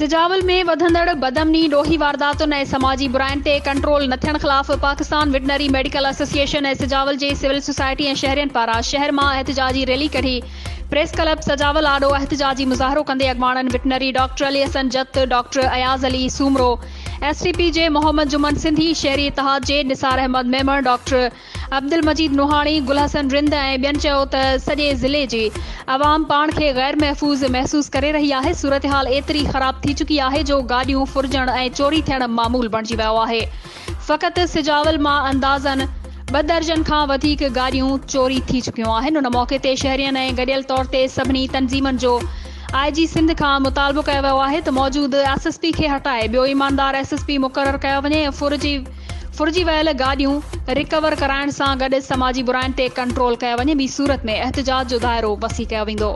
سجاول ۾ وڌندڙ بدامني، ڏوهي وارداتن ۽ سماجي براين تي ڪنٽرول نه ٿيڻ خلاف Pakistan veterinary medical association ۽ Sujawal جي سول سوسائٽي ۽ شهرين پاران شهر مان احتجاجي ريلي ڪڍي پريس ڪلب سجاول آڏو احتجاجي مظاهرو ڪندي اڳواڻن veterinary doctor Ali Hassan Jat, doctor Ayaz Ali Soomro, S T P جي محمد جمن سنڌي، شهري اتحاد جي نثار احمد ميمڻ، ڊاڪٽر عبدالمجيد نوحاڻي، گل حسن رند ۽ ٻين چيو ته سڄي ضلعي جي عوام پاڻ کي غير محفوظ محسوس ڪري رهي آهي، صورتحال ايتري خراب ٿي چڪي آهي جو گاڏيون ڦرجڻ ۽ چوري ٿيڻ معمول بڻجي ويو آهي، فقط سجاول مان اندازن ٻه درجن کان وڌيڪ گاڏيون چوري ٿي چڪيون آهن، ان موقعي تي شهرين ۽ گڏيل طور تي سڀني تنظيمن جو آء جي سنڌ کان مطالبو ڪيو ويو آهي ته موجود ايس ايس پي کي هٽائي ٻيو ايماندار ايس ايس پي مقرر ڪيو وڃي ۽ ڦر جي ڦرجي ويل گاڏيون رڪور ڪرائڻ سان گڏ سماجي براين تي ڪنٽرول ڪيو وڃي ٻي صورت ۾ احتجاج جو دائرو وسيع ڪيو ويندو.